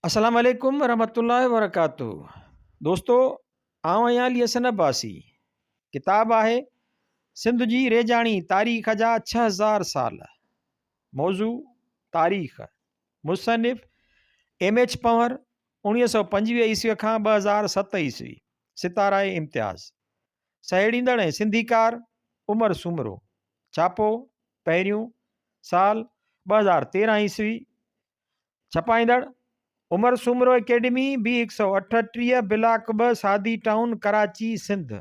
السلام عليڪم ورحمة الله وبرڪاته دوستو آئون آهيان علي حسن عباسي ڪتاب آهي سنڌ جي ريجاڻي تاريخ جا 6000 سال موضوع تاريخ مصنف ايم ايڇ پنور 1925 عيسوي کان 2007 عيسوي ستاره امتياز سهيڙيندڙ ۽ سنڌيڪار عمر سومرو ڇاپو پهريون سال 2013 عيسوي ڇپائيندڙ، عمر سومرو اڪيڊمي، بي 138، بلاڪ 2، سعدي ٽائون، ڪراچي، سنڌ.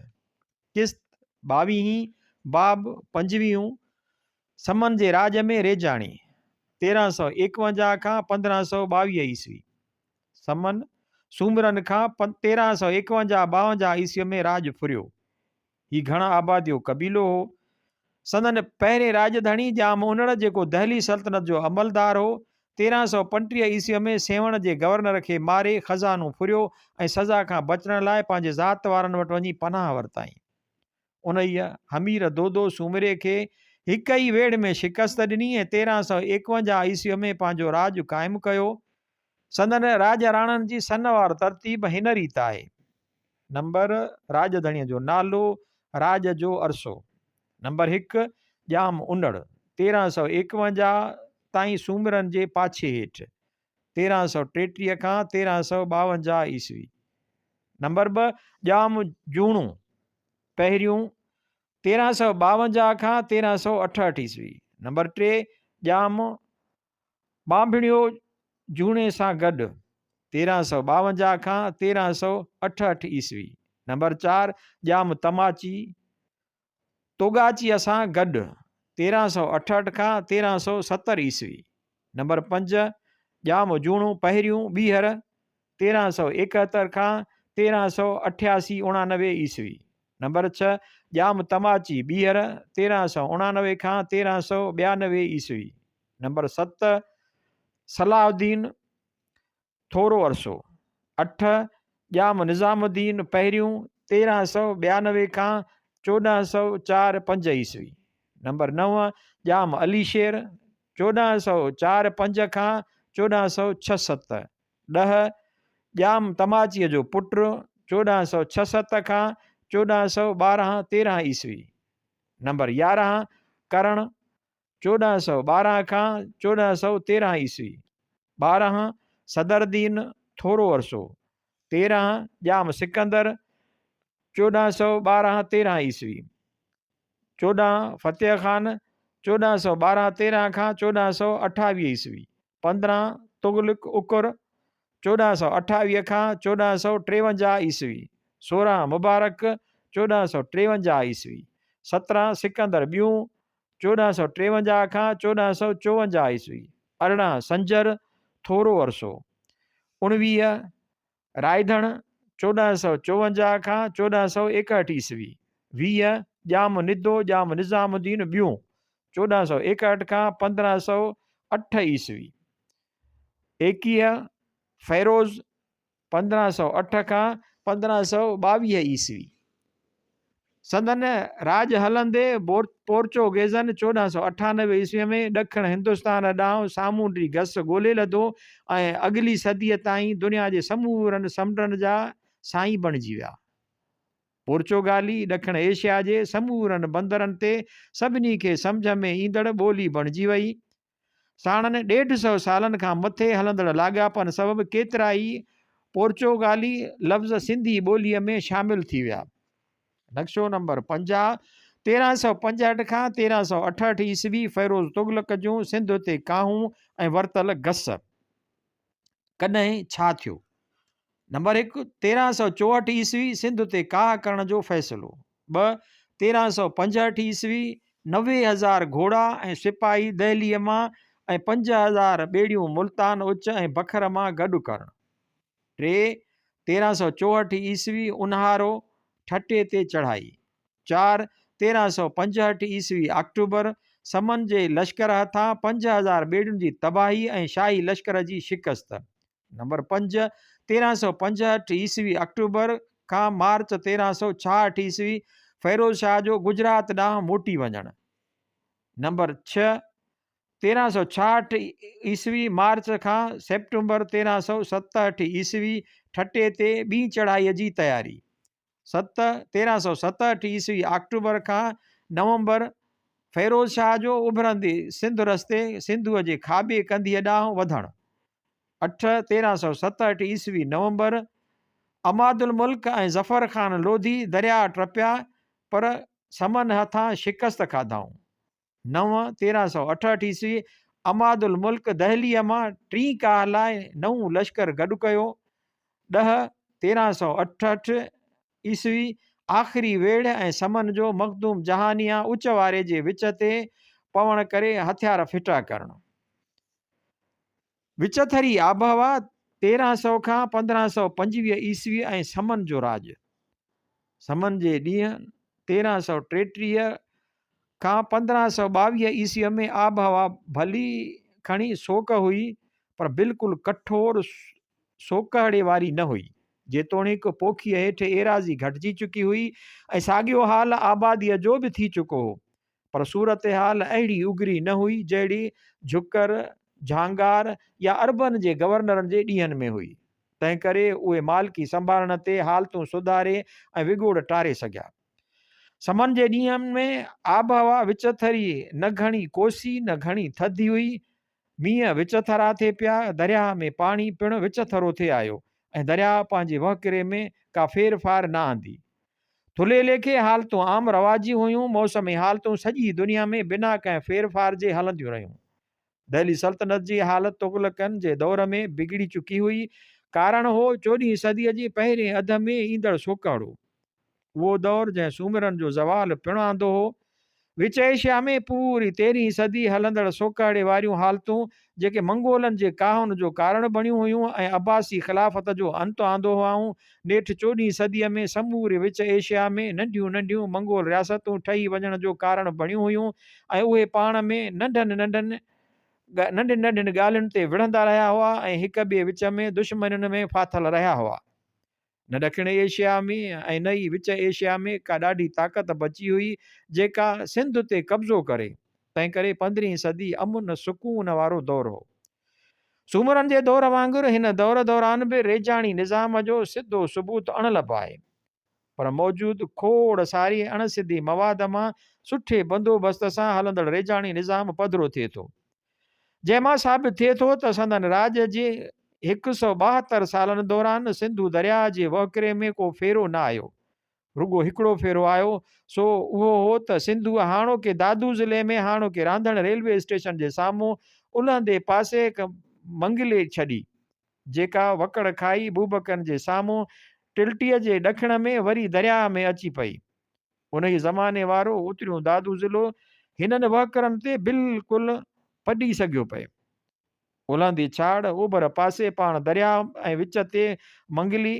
قسط ٻاويهين، باب پنجويهون، سمن جي راڄ ۾ ريجاڻي، 1351 کان 1522 عيسوي. سمن، سومرن کان 1351 52 عيسوي ۾ راڄ ڦريو. هي گهڻ آباديو قبيلو هو. سندن پهرين راڄڌڻي ڄام انڙ جيڪو دهلي سلطنت جو عملدار هو، 1335 عيسويء ۾ سيوهڻ جي گورنر کي ماري خزانو ڦريو ۽ سزا کان بچڻ لاء پنهنجي ذات وارن وٽ وڃي پناهه ورتائين. انهيء همير دودو سومري کي هڪ ئي ويڙهه ۾ شڪست ڏني ۽ 1351 عيسويء ۾ پنهنجو راڄ قائم ڪيو. سندن راڄ راڻن جي سن وار ترتيب هن ريت آهي. نمبر، راڄ ڌڻيء جو نالو، راڄ جو عرصو. نمبر هڪ، ڄام انڙ، 1351 تائين سومرن جي پاڇي هيٺ، 1333 کان 1352 عيسوي. نمبر ٻه، ڄام جوڻو، پهريون، 1352 کان 1368 عيسوي. نمبر ٽي، ڄام ٻانڀڻيو جوڻي سان گڏ 1352 کان 1368 عيسوي، نمبر چار ڄام تماچي توڳاچيء سان گڏ 1368 کان 1370 عيسوي، نمبر پنج ڄام جوڻو پهريون ٻيهر 1371 کان 1388 اڻانوي عيسوي، نمبر ڇهه ڄام تماچي ٻيهر 1389 کان 1392 عيسوي. نمبر 7 صلاح الدين ٿورو عرصو، اٺ ڄام نظام الدين پهريون 1392 کان 1404 پنج عيسوي، نمبر 9 ڄام علي شير 1404 پنج کان 1406 ست، ڏهه ڄام تماچيء جو پٽ 1406 ست کان 1412 13 عيسوي، نمبر 11 ڪرڻ 1412 کان 1413 عيسوي، 12 صدرالدين ٿورو عرصو، 13 ڄام سڪندر 1412 13 عيسوي، 14 فتح خان 1412 13 کان 1428 عيسوي، 15 تغلق اڪر 1428 کان 1453 عيسوي، 16 مبارڪ 1453 عيسوي، 17 سڪندر ٻيون 1453 کان 1454 عيسوي، 18 سنجر، ٿورو عرصو، 19 رائڌڻ، 1454 کان 1461 عيسوي، 20 ڄام ندو، ڄام نظام الدين ٻيون، 1461 کان 1508 عيسوي، 21 فيروز، 1508 کان 1522 عيسوي. سندن راڄ هلندي پورچوگيزن 1498 عيسويء ۾ ڏکڻ هندستان ڏانهن سامونڊي گس ڳولي لڌو ۽ اڳلي صديء تائين دنيا جي سمورن سمنڊن جا سائين بڻجي ويا. پورچوگالي ڏکڻ ايشيا جي سمورن بندرن تي سڀني کي سمجهه ۾ ايندڙ ٻولي بڻجي وئي. ساڻن ڏيڍ سئو سالن کان مٿي هلندڙ لاڳاپن سبب ڪيترائي پورچوگالي لفظ سنڌي ٻوليء ۾ شامل ٿي ويا. نقشو نمبر 50، 1365 کان 1368 عيسوي فيروز تغلق جون سنڌ تي ڪاهون ۽ ورتل گس. ڪڏهن ڇا ٿيو؟ نمبر هڪ، 1364 عيسوي سنڌ تي ڪاهه ڪرڻ جو فيصلو. ٻه، 1365 عيسوي 90,000 گهوڙا ۽ سپاهي دهليء مان ۽ 5,000 ٻيڙيون ملتان اچ ۽ بکر مان گڏ ڪرڻ. ٽي، 1364 عيسوي اونهارو ٺٽي تي چڙهائي. چار، 1365 عيسوي آڪٽوبر، سمن جي لشڪر هٿان 5,000 ٻيڙين جي تباهي ۽ شاهي لشڪر جي شڪست. نمبر پنج، 1365 عيسوي آڪٽوبر کان مارچ 1366 عيسوي فيروز شاهه جو گجرات ڏانهن موٽي وڃڻ. نمبر ڇهه، 1366 عيسوي مارچ کان سيپٽمبر 1367 عيسوي ٺٽي تي ٻي چڙهائيء جي تياري. ست، 1367 عيسوي آڪٽوبر کان نومبر فيروز شاهه جو اڀرندي سنڌ رستي سنڌوء جي کاٻي ڪنڌيء ڏانهن وڌڻ. اٺ، 1367 عيسوي نومبر عمادالملڪ ۽ ظفر خان لوڌي درياء ٽپيا پر سمن هٿان شڪست کاڌائون. نو، 1368 عيسوي، عماد الملڪ دهليء مان ٽين ڪاهه لاء نئون لشڪر گڏ ڪيو. 10، 1368 عيسوي، آخري ويڙهه ۽ سمن جو مخدوم جهانيان اچ واري جي وچ تي پوڻ ڪري هٿيار ڦٽا ڪرڻ. وچٿري آبهوا، 1300 کان 1525 عيسوي ۽ سمن جو راڄ. سمن جي ڏينهن 1333 کان 1522 عيسويء ۾ آبهوا ڀلي کڻي سوڪ هئي، پر بلڪل ڪٺور سوڪهڙي واري نه هئي. جيتوڻيڪ پوکيء هيٺ ايراضي گهٽجي چڪي هئي ۽ ساڳيو حال آباديء جو به ٿي چڪو هو، پر صورتحال اهڙي اگري نه هئي جهڙي جهڪر، جهانگار يا عربن جي گورنرن جي ڏينهن ۾ هئي. تنهنڪري اهي مالڪي سنڀالڻ تي حالتون سڌاري ۽ وڳوڙ ٽاري سگهيا. سمن جي ڏينهن ۾ آبهوا وچٿري نه گهڻي ڪوسي نه گهڻي ٿڌي هئي. مينهن وچٿرا ٿي پيا، درياهه ۾ پاڻي پڻ وچٿرو ٿي آيو ۽ درياهه پنهنجي وهڪري ۾ ڪا ڦيرڦار نه آندي. ٿلهي ليکي حالتون عام رواجي هيون، موسمي حالتون سڄي دنيا ۾ بنا ڪنهن ڦيرڦار جي هلنديون رهيون. دهلي سلطنت جي حالت تغلقن جي دور ۾ بگڙي چڪي هئي، ڪارڻ هو چوڏهين صديء جي پهرين اڌ ۾ ايندڙ سوڪهڙو. اهو دور جنهن سومرن جو زوال پڻ آندو هو. وچ ايشيا ۾ پوري تيرهين صدي هلندڙ سوڪهڙي واريون حالتون، جيڪي منگولن جي ڪاهن جو ڪارڻ بڻيون هيون ۽ عباسي خلافت جو انت آندو هئائون، نيٺ چوڏهين صديء ۾ سموري وچ ايشيا ۾ ننڍيون ننڍيون منگول رياستون ٺهي وڃڻ جو ڪارڻ بڻيون هيون ۽ اهي پاڻ ۾ ننڍن ننڍن ننڍين ننڍين ڳالهين تي وڙهندا رهيا هئا ۽ هڪ ٻئي وچ ۾ دشمنين ۾ ڦاٿل رهيا هئا. نه ڏکڻ ايشيا ۾ ۽ نه ئي وچ ايشيا ۾ ڪا ڏاڍي طاقت بچي هئي جيڪا سنڌ تي قبضو ڪري، تنهنڪري پندرهين صدي امن سڪون وارو دور هو. سومرن جي دور وانگر هن دور دوران به ريجاڻي نظام جو سڌو ثبوت اڻلڀ آهي، پر موجود کوڙ ساري اڻ سڌي مواد مان سٺي بندوبست سان هلندڙ ريجاڻي نظام پڌرو ٿئي ٿو. جنهن مان ثابت ٿئي ٿو ته سندن راڄ جي هڪ سئو 72 سالن دوران سنڌو درياهه جي وهڪري ۾ ڪو ڦيرو نه آيو. رڳو هڪڙو ڦيرو آيو، سو اهو هو ته سنڌوء هاڻوڪي دادو ضلعي ۾ هاڻوڪي رانڌڻ ريلوي اسٽيشن جي سامهون الهندي پاسي هڪ منگلي ڇڏي، جيڪا وڪڙ کائي بوبڪن جي سامهون ٽلٽيء جي ڏکڻ ۾ وري درياهه ۾ اچي پئي. انهيء زماني وارو اتريون دادو ضلعو هنن وهڪرن تي بلڪل پڏي سگهيو پئي. الهندي ڇاڙ، اوڀر پاسي پاڻ درياهه ۽ وچ تي منگلي.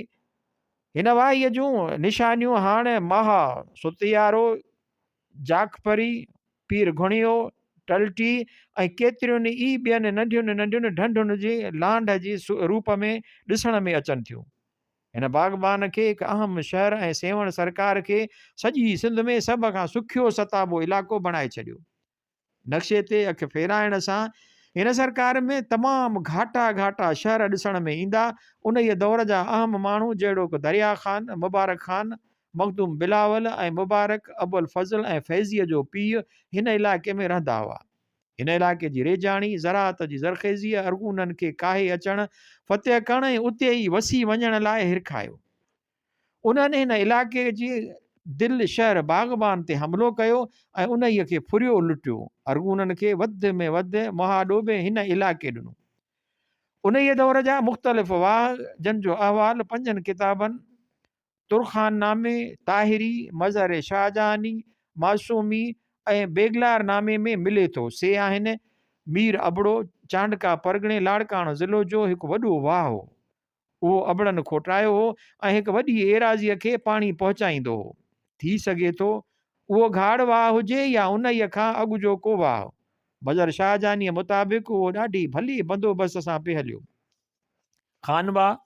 هن واهيء جون نشانيون هاڻ مها ستيارو، جاکپري، پير گهڻيو، ٽلٽي ۽ ڪيترين ئي ٻين ننڍين ننڍين ڍنڍن جي لانڍ جي روپ ۾ ڏسڻ ۾ اچن ٿيون. هن باغبان کي هڪ اهم شهر ۽ سيوهڻ سرڪار کي سڄي سنڌ ۾ سڀ کان سکيو ستابو علائقو بڻائي ڇڏيو. نقشي تي اک ڦيرائڻ سان هن سرڪار ۾ تمام گهاٽا گهاٽا شهر ڏسڻ ۾ ايندا. انهيء دور جا اهم ماڻهو جهڙوڪ دريا خان، مبارڪ خان، مخدوم بلاول ۽ مبارڪ ابوالفضل ۽ فيضيء جو پيء هن علائقي ۾ رهندا هئا. هن علائقي جي ريجاڻي زراعت جي زرخيزيء ارغونن کي ڪاهي اچڻ، فتح ڪرڻ ۽ اتي ئي وسي وڃڻ لاء هرکايو. انهن هن علائقي جي دل شهر باغبان تي حملو ڪيو ۽ انهيء کي ڦريو لٽيو. ارغونن کي وڌ ۾ وڌ مهاڏو به هن علائقي ڏنو. انهيء دور جا مختلف واهه، جن جو احوال پنجن ڪتابن ترخان نامي، طاهري، مظهر شاهجهاني، معصومي ۽ بيگلار نامي ۾ ملي ٿو، سي آهن، مير ابڙو، چانڊڪا پرڳڻي لاڙڪاڻو ضلعو جو هڪ وڏو واهه هو. اهو ابڙن کوٽرايو هو ۽ هڪ وڏي ايراضيء کي پاڻي پهچائيندو هو. ٿي سگهي ٿو اهو گهاڙ واهه هجي يا انهيء کان اڳ جو ڪو واهه. مظهر شاهجهانيء مطابق اهو ڏاڍي ڀلي بندوبست سان پئي هليو. خانواهه،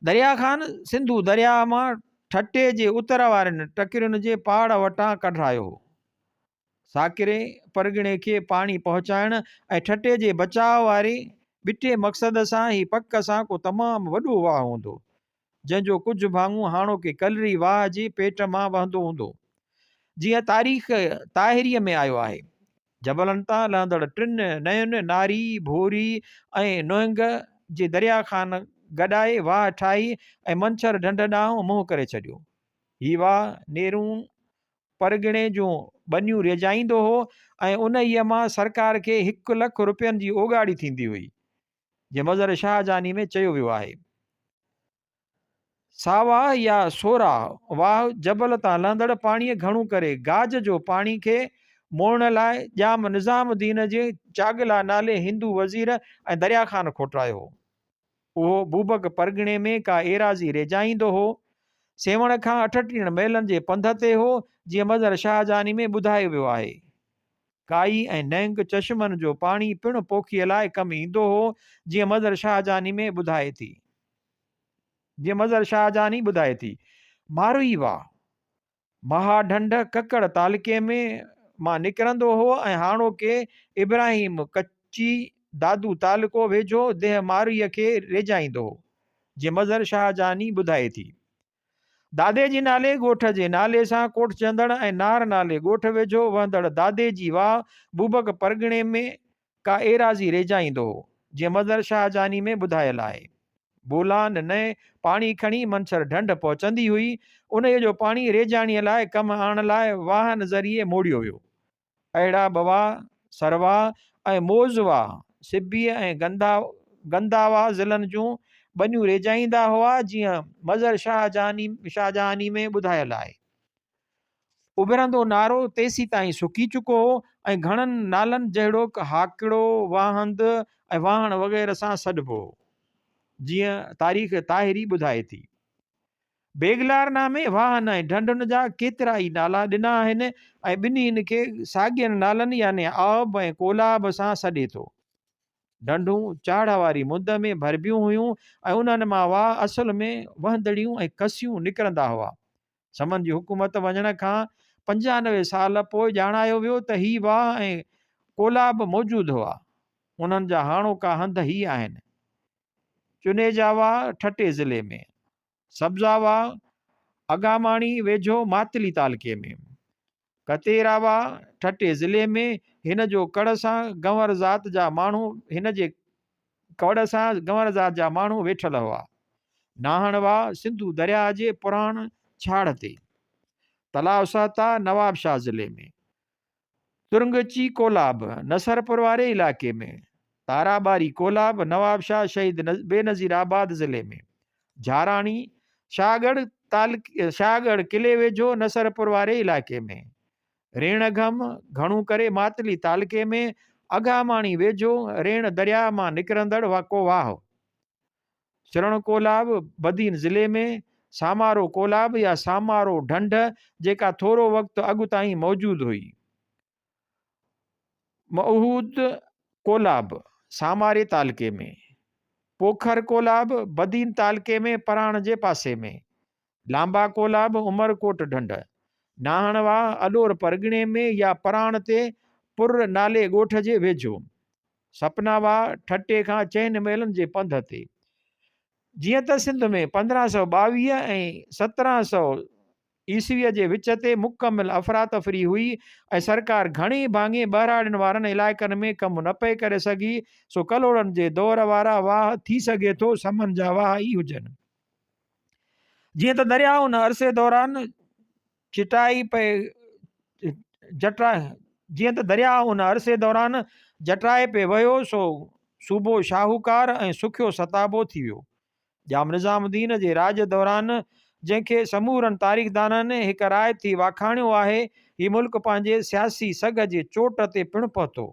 دريا خان سنڌو درياهه مان ٺٽي جي اتر وارين ٽڪرين جي پاڙ وٽان ڪڍرايو هو. ساڪري پرڳڻي کي پاڻي پهچائڻ ۽ ٺٽي جي بچاء واري ٻٽي مقصد سان هي پڪ سان ڪو تمام وڏو واهه هوندو، جنهن جو ڪجهه ڀاڱو هاڻوڪي ڪلري واهه جي پيٽ مان وهندو هوندو، جيئن تاريخ طاهريء ۾ آيو آهي. جبلن تان لهندڙ ٽن نئين، ناري، ڀوري ۽ نوهنگ جي دريا خان گڏائي واهه ٺاهي ۽ منڇر ڍنڍ ڏانهن منهن ڪري ڇڏيو. هي واهه نيرون پرڳڻي جون ٻنيون ريجائيندو هو ۽ انهيء مان سرڪار کي هڪ لک رپين جي اوڳاڙي ٿيندي هئي، جيئن مظهر شاهجهاني ۾ چيو ويو آهي. ساواهه يا سوراهه واهه جبل تان لهندڙ پاڻيء گهڻو ڪري گاج جو پاڻي کي موڙڻ لاء ڄام نظام الدين جي چاڳلا نالي هندو وزير ۽ دريا خان کوٽرايو هو. اهو بوبڪ پرڳڻي ۾ ڪا ايراضي ريجائيندو هو. سيوهڻ کان اٺٽيهن ميلن جي پنڌ تي هو، جيئن مظهر شاهجهاني ۾ ٻڌايو ويو آهي. ڪائي ۽ نئنگ چشمن جو پاڻي پڻ پوکيء لاء ڪم ايندو هو، جيئن مظهر شاهجهاني ۾ ٻڌائي ٿي. جيئن مظهر شاهجهاني ٻڌائي ٿي. ماروئي واهه. مها ڍنڍ ڪڪڙ تعلقي ۾ مان نڪرندو هو ۽ هاڻوڪي ابراهيم ڪچي دادو تعلقو ويجهو ديهه ماروئيء کي ريجائيندو هو، جيئن مظهر شاهجهاني ٻڌائي ٿي. دادي جي نالي ڳوٺ جي نالي سان ڪوٺجندڙ ۽ نار نالي ڳوٺ ويجهو وهندڙ دادي جي واهه بوبڪ پرڳڻي ۾ ڪا ايراضي ريجائيندو هو، جيئن مظهر شاهجهاني ۾ ٻڌايل آهي. بولان نئين پاڻي کڻي منڇر ڍنڍ پهچندي هئي، انهيء جو پاڻي ريجاڻيء لاء ڪم آڻڻ لاء واهن ذريعي موڙيو ويو. اهڙا ٻه واهه، سرواهه ۽ موز واهه، سبيء ۽ گنداواهه ضلعن جون ٻنيون ريجائيندا هئا، جيئن مظهر شاهجهاني ۾ ٻڌايل آهي. اڀرندو نارو تيسيتائين سڪي چڪو هو ۽ گهڻن نالن جهڙوڪ هاڪڙو، واهند ۽ واهڻ وغيره سان سڏبو هو، جيئن تاريخ طاهري ٻڌائي ٿي. بيگلارنامي واهن ۽ ڍنڍن جا ڪيترائي نالا ڏنا آهن ۽ ٻنهين کي ساڳين نالن يعني آب ۽ ڪولاب سان سڏي ٿو. ڍنڍون چاڙهه واري مند ۾ ڀربيون هيون ۽ انهن مان واهه اصل ۾ وهندڙيون ۽ ڪسيون نڪرندا هئا. سمن جي حڪومت وڃڻ کان 95 سال پوء ڄاڻايو ويو ته هي واهه ۽ ڪولا به موجود هئا. انهن جا هاڻوڪا هنڌ هي آهن. چنيجا واهه ٺٽي ضلعي ۾، سبزا واهه اگهاماڻي ويجهو ماتلي تعلقي ۾، ڪتيرا واهه ٺٽي ضلعي ۾، هن جو ڪڙ سان گنور ذات جا ماڻهو هن جي ڪوڙ سان گنور ذات جا ماڻهو ويٺل هئا. ناهڻ واهه سنڌو درياهه جي پراڻ ڇاڙهه تي، تلاء سهتا نوابشاهه ضلعي ۾، ترنگچي ڪولاب نصرپور واري علائقي ۾، تاراٻاري ڪولاب نوابشاهه شهيد بينظير آباد ضلعي ۾، جھاراڻي، شاهڳڙهه تعلقي شاهڳڙهه قلعي ويجهو نصرپور واري علائقي ۾، ريڻ گهم، گهڻو ڪري ماتلي تعلقي ۾، اگهاماڻي ويجهو ريڻ درياهه مان نڪرندڙ ڪو واهه. سرڻ ڪولاب، بدين ضلعي ۾، سامارو ڪولاب يا سامارو ڍنڍ، جيڪا ٿورو وقت اڳ تائين موجود هئي. معهود ڪولاب، ساماري تعلقي ۾. پوکر ڪولاب، بدين تعلقي ۾ پراڻ جي پاسي ۾. لانبا ڪولاب، عمرڪوٽ ڍنڍ، ناهڻ واهه، اڏور پرڳڻي ۾ يا پراڻ تي پر نالي ڳوٺ جي ويجهو. سپنا واهه، ٺٽي کان چئن ميلن جي پنڌ تي. جيئن ته سنڌ ۾ 1522 ۽ 1700 عيسويء جي وچ تي مڪمل افراتفري هئي ۽ سرڪار گهڻي ڀاڱي ٻهراڙين وارن علائقن ۾ ڪم نه پئي ڪري سگهي، سو ڪلهوڙن جي دور وارا واهه ٿي سگهي ٿو سمن جا واهه ئي هجن. جيئن ته درياء ان عرصي دوران چٽائي پئي جٽرا جيئن ته درياء ان عرصي دوران جٽرائي پئي وهيو سو صوبو شاهوڪار ۽ سکيو ستابو ٿي ويو. ڄام نظام الدين جي راڄ دوران جنهن کي سمورن تاريخدانن هڪ راء ٿي واکاڻيو آهي، هي ملڪ پنهنجي سياسي سگهه جي چوٽ تي پڻ پهتو.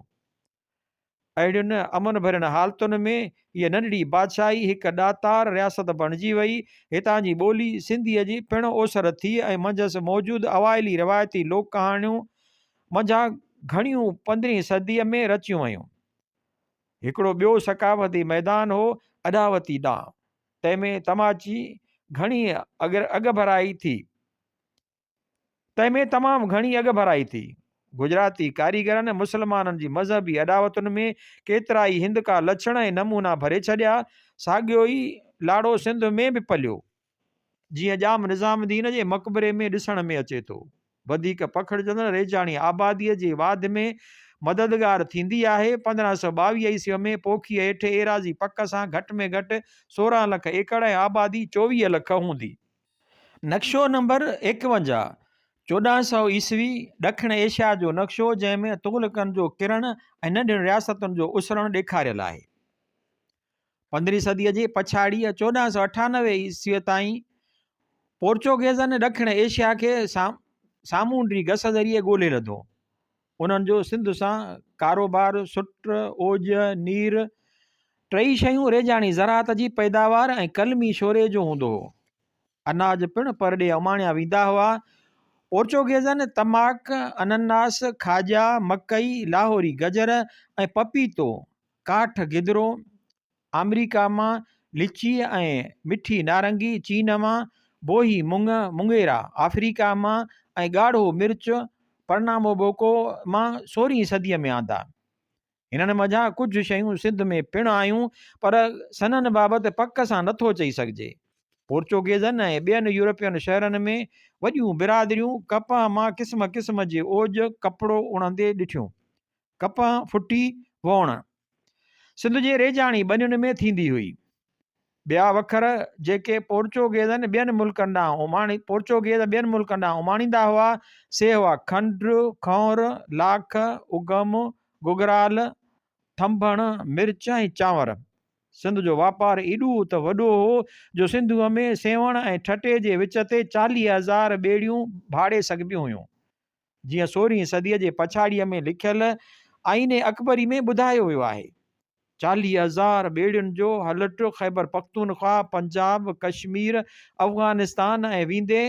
اهڙين امن ڀرين حالتن ۾ هيء ننڍڙي بادشاهي هڪ ڏاتار رياست بڻجي وئي. هتان جي ٻولي سنڌيء جي پڻ اوسر ٿي ۽ منجهس موجود اوائلي روايتي لوڪ ڪهاڻيون منجهان گهڻيون پندرهين صديء ۾ رچيون ويون. هڪڙو ٻيو ثقافتي ميدان هو اڏاوتي ڏانء، تنهن ۾ تماچي گهڻي اڳڀرائي ٿي. تنهن ۾ تمام گهڻي اڳڀرائي ٿي. گجراتي ڪاريگرن مسلمانن جي مذهبي اڏاوتن ۾ ڪيترائي هندڪا لڇڻ ۽ نمونا ڀري ڇڏيا. ساڳيو ئي لاڙو سنڌ ۾ به پليو. جيئن ڄام نظام الدين جي مقبري ۾ ڏسڻ ۾ اچي ٿو. وڌيڪ پکڙجندڙ ريجاڻي آباديء جي واڌ ۾ مددگار ٿيندي آهي. 1522 عيسويء ۾ پوکيء هيٺ ايراضي پڪ سان گهٽ ۾ گهٽ 16 لک ايڪڙ ۽ آبادي 24 لک هوندي. نقشو نمبر 51، 1400 عيسوي، ڏکڻ ايشيا جو نقشو جنهن ۾ تغلقن جو ڪرڻ ۽ ننڍين رياستن جو اسرڻ ڏيکاريل آهي. پندرهين صديء جي پڇاڙيء 1498 عيسويء تائين پورچوگيزن ڏکڻ ايشيا کي سامونڊي گس ذريعي ڳولي لڌو. انهن جو سنڌ سان ڪاروبار، سٽ، اوڄ، نير، ٽئي شيون ريجاڻي زراعت جي پيداوار ۽ قلمي شوري جو هوندو هو. اناج پڻ پرڏيهه اماڻيا ويندا هئا. پورچوگيزن تماڪ، انناس، کاڄا، مڪئي، لاهوري گجر ۽ پپيتو ڪاٺ گدرو، آمريڪا مان لچي ۽ مٺي نارنگي، چين مان بوهي مڱ، مڱيرا، آفريڪا مان ۽ ڳاڙهو مرچ پرناموبوڪو مان سورهين صديء ۾ آندا. هنن منجهان ڪجهه شيون سنڌ ۾ پڻ آيون، پر سنن بابت پڪ سان نٿو چئي سگهجي. پورچوگيزن ۽ ٻين يورپين شهرن ۾ وڏيون برادريون ڪپهه مان قسم قسم جي اوڄ، ڪپڙو، اڻندي ڏٺيون. ڪپهه ڦٽي ووڻ سنڌ جي ريجاڻي ٻنين ۾ ٿيندي هئي. ٻيا وکر جيڪي پورچوگيزن ٻين ملڪن ڏانهن اماڻي پورچوگيز ٻين ملڪن ڏانهن اماڻيندا هئا، سي هئا کنڊ، کنئور، لاک، اگم، گگرال، ٿنڀڻ، مرچ ۽ چانور. سنڌ جو واپار ايڏو ته وڏو هو جو سنڌوء ۾ سيوهڻ ۽ ٺٽي جي وچ تي 40,000 ٻيڙيون ڀاڙي سگهبيون هيون. جيئن سورهين صديء جي پڇاڙيء ۾ لکيل آئين اڪبري ۾ ٻڌايو ويو آهي. 40,000 ٻيڙين جو هلٽ خيبر پختونخواهه، پنجاب، ڪشمير، افغانستان ۽ ويندي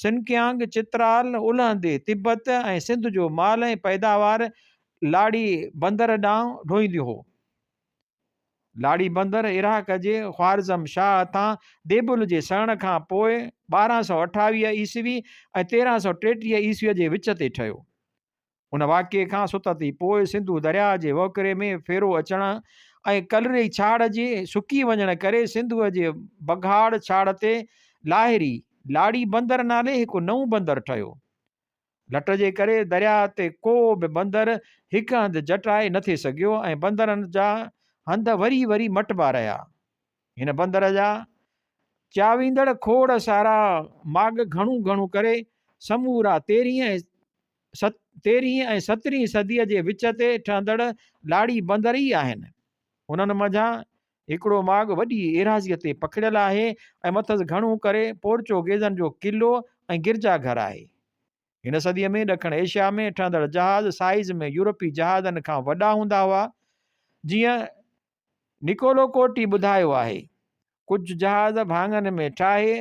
سنڪيانگ، چترال، الهندي تبت ۽ سنڌ جو مال ۽ پيداوار لاڙي بندر ڏانهن ڍوئينديون هو. لاڙي بندر عراق جي خوارزم شاهه هٿان ديبل جي سڙڻ کان پوء 1228 عيسوي ۽ 1333 عيسويء جي وچ تي ٺهيو. ان واقعي کان ستت ئي پوء سنڌو درياهه جي وهڪري ۾ ڦيرو اچڻ ۽ ڪلري ڇاڙ جي سڪي وڃڻ ڪري سنڌوء جي بگهاڙ ڇاڙ تي لاهري، لاڙي بندر نالي هڪ نئون بندر ٺهيو. لٽ جي ڪري درياهه تي ڪو به بندر هڪ هنڌ جٽائي نه ٿي سگهيو ۽ بندرن جا هنڌ وري وري مٽبا رهيا. هن بندر جا چاويندڙ کوڙ سارا ماڳ گهڻو گهڻو ڪري سمورا تيرهين ۽ سترهين صديء جي وچ تي ٺهندڙ لاڙي بندر ئي آهن. انهن منجهان هڪڙو ماڳ وڏي ايراضيء تي پکڙيل آهي ۽ مٿس گهڻو ڪري پورچوگيزن جو قلعو ۽ گرجا گهر آهي. هن صديء ۾ ڏکڻ ايشيا ۾ ٺهندڙ جهاز سائيز ۾ يورپي جهازن کان وڏا هوندا هئا، جيئن نڪولوڪوٽي ٻڌايو آهي. ڪجهه جهاز ڀاڱن ۾ ٺاهي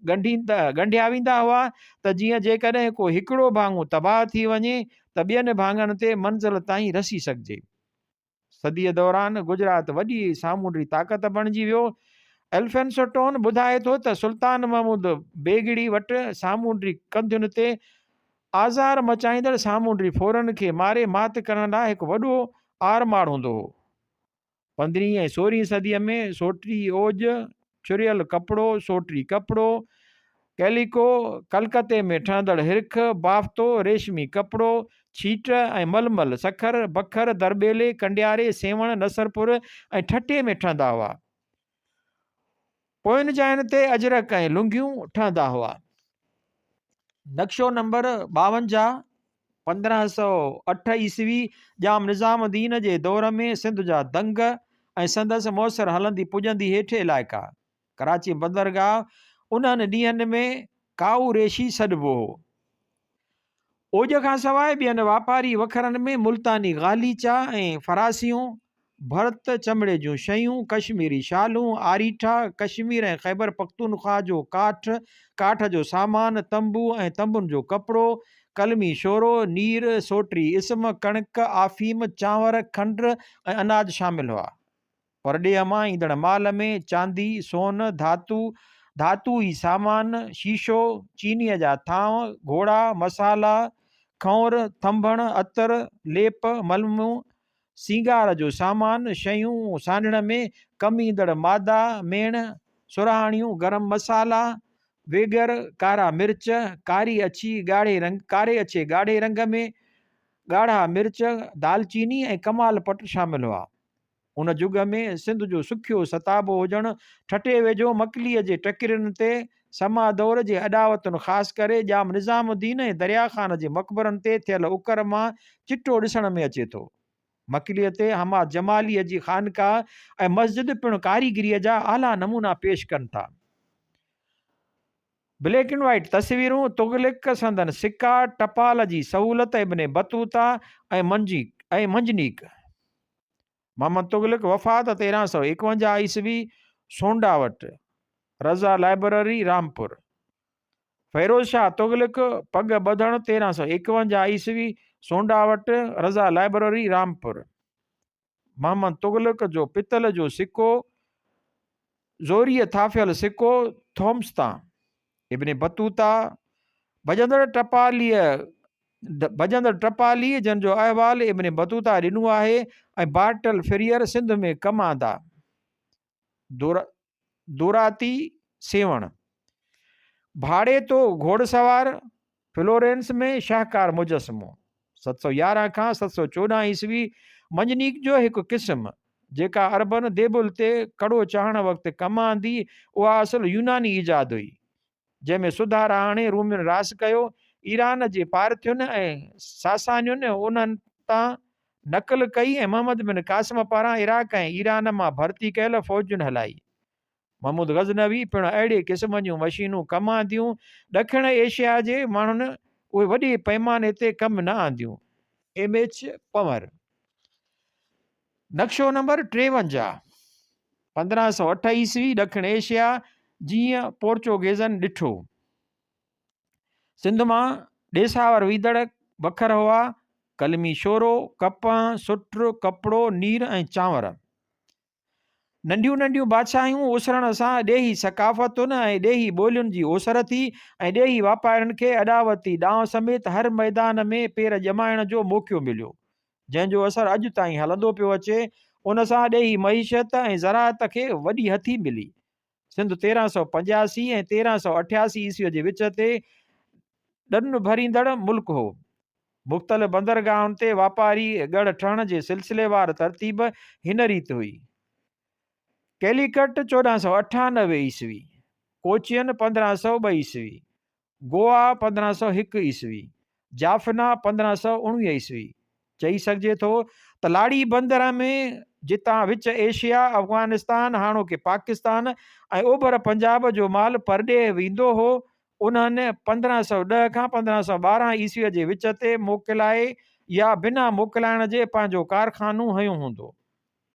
ڳنڍيا ويندا هئا ته جيئن جيڪڏهن ڪو هڪڙو ڀاڱو تباهه ٿي وڃي ته ٻين ڀاڱن تي منزل تائين رسي سگهجي. صديء دوران گجرات وڏي سامونڊي طاقت بڻجي ويو. ايلفنسٽون ٻڌائي ٿو ته سلطان محمود بيگڙي وٽ سامونڊي ڪنڌين تي آزار مچائيندڙ سامونڊي ڦورن کي ماري مات ڪرڻ لاء هڪ وڏو آرماڙ هوندو هو. پندرهين ۽ سورهين صديء ۾ سوٽي اوڄ، چريل ڪپڙو، سوٽي ڪپڙو، ڪيليڪو، ڪلڪتي ۾ ٺهندڙ هرک، بافتو، ريشمي ڪپڙو، ڇيٽ ۽ ململ سکر، بکر، درٻيلي، ڪنڊياري، سيوهڻ، نصرپور ۽ ٺٽي ۾ ٺهندا هئا. پوين جاين تي اجرڪ ۽ لنگيون ٺهندا هئا. نقشو نمبر 52، 1508 عيسوي، ڄام نظام الدين جي دور ۾ سنڌ جا دنگ ۽ سندس موثر هلندي پڄندي هيٺ علائقا. ڪراچي بندرگاهه انهن ڏينهن ۾ ڪائو ريشي سڏبو هو. اوڄ کان سواء ٻين واپاري وکرن ۾ ملتاني غاليچا ۽ فراسيون، ڀرت، چمڙي جون شيون، ڪشميري شالون، آريٺا، ڪشمير ۽ خيبر پختونخواهه جو ڪاٺ، ڪاٺ جو سامان، تنبو ۽ تنبن جو ڪپڙو، قلمي شورو، نير، سوٽري اسم، ڪڻڪ، آفيم، چانور، کنڊ ۽ اناج شامل هئا. پرڏيهه مان ايندڙ مال ۾ چاندي، سون، ڌاتو، ڌاتوئي سامان، شيشو، چينيء جا ٿانء، گهوڙا، مصالحا، کنئور، ٿنڀڻ، عطر، ليپ، ملمون، سينگار جو سامان، شيون سانڍڻ ۾ ڪم ايندڙ مادا، ميڻ، سرهاڻيون، گرم مصالحا، ويڳر، ڪارا مرچ، ڪاري اڇي ڳاڙهي رنگ، ڪاري اڇي ڳاڙهي رنگ ۾ ڳاڙها مرچ، دالچيني ۽ ڪمال پٽ شامل هئا. ان جڳ ۾ سنڌ جو سکيو ستابو هجڻ، ٺٽي ويجهو مڪليء جي ٽڪرين تي سما دور جي اڏاوتن خاص ڪري ڄام نظام الدين ۽ دريا خان جي مقبرن تي ٿيل اڪر مان چٽو ڏسڻ ۾ اچي ٿو. مڪليء تي حماد جماليء جي خانقاهه ۽ مسجد پڻ ڪاريگريء جا اعليٰ نمونا پيش ڪن ٿا. بليڪ اينڊ وائيٽ تصويرون، تغلق، سندن سڪا، ٽپال جي سهولت، ابن بطوطه ۽ منجنيق. محمد تغلق وفات 1351 عيسوي، سونڊا وٽ، رضا لائبرري، رامپور. فيروز شاهه تغلق، پڳ ٻڌڻ 1351 عيسوي، سونڊا وٽ، رضا لائبرري، رامپور. محمد تغلق جو پتل جو سڪو، زوريء ٿاڦيل سڪو، ٿومس تان. ابن بطوطه، ڀڄندڙ ٽپاليء ڀڄندڙ ٽپالي، جنھن جو احوال ابن بطوطه ڏنو آھي ۽ بارٽل فريئر سنڌ ۾ ڪم آندا. دوراتي سيوھڻ. ڀاڙيتو گهوڙسوار، فلورينس ۾ شاهڪار مجسمو، 711 کان 714 عيسوي، منجنيق جو هڪ قسم، جيڪا عربن ديبل تي ڪڙو چاڙهڻ وقت ڪم آندي، اها اصل يوناني ايجاد هئي، جنهن ۾ سڌارا آڻي رومين راس ڪيو. ايران جي پارٿين ۽ ساسانين انهن تان نقل ڪئي ۽ محمد بن قاسم پاران عراق ۽ ايران مان ڀرتي ڪيل فوجن هلائي. محمود غزنوي پڻ اهڙي قسم جون مشينون ڪم آنديون. ڏکڻ ايشيا جي ماڻهن اهي وڏي پئماني تي ڪم نه آنديون. ايم ايڇ پنور، نقشو نمبر 53، 1508 عيسوي، ڏکڻ ايشيا جيئن پورچوگيزن ڏٺو. سنڌ مان ڏيساور ويندڙ وکر هئا، قلمي شورو، ڪپهه، سٽ، ڪپڙو، نير ۽ چانور. ننڍيون ننڍيون بادشاهيون اسرڻ سان ڏيهي ثقافتن ۽ ڏيهي ٻولين جي اوسر ٿي ۽ ڏيهي واپارين کي اڏاوتي ڏانء سميت هر ميدان ۾ پير ڄمائڻ جو موقعو مليو، جنهن جو اثر اڄ تائين هلندو پيو اچي. ان سان ڏيهي معيشت ۽ زراعت کي وڏي هٿي ملي. سنڌ 1385 ۽ 1388 عيسويء جي وچ تي ڏن ڀريندڙ ملڪ هو. مختلف بندرگاهن تي واپاري ڳڙهه ٺهڻ جي سلسليوار ترتيب هن ريت هئي، ڪيليڪٽ 1498 عيسوي، ڪوچين 1502 عيسوي، گوا 1501 عيسوي، جافنا 1519 عيسوي. چئي سگهجي ٿو ته لاڙي بندر ۾ جتان وچ ايشيا، افغانستان، هاڻوڪي پاڪستان ۽ اوڀر پنجاب جو مال پرڏيهه ويندو هو، انهن 1510 کان 1512 عيسويء جي وچ تي موڪلائي يا بنا موڪلائڻ جي پنهنجو ڪارخانو هنيو هوندو.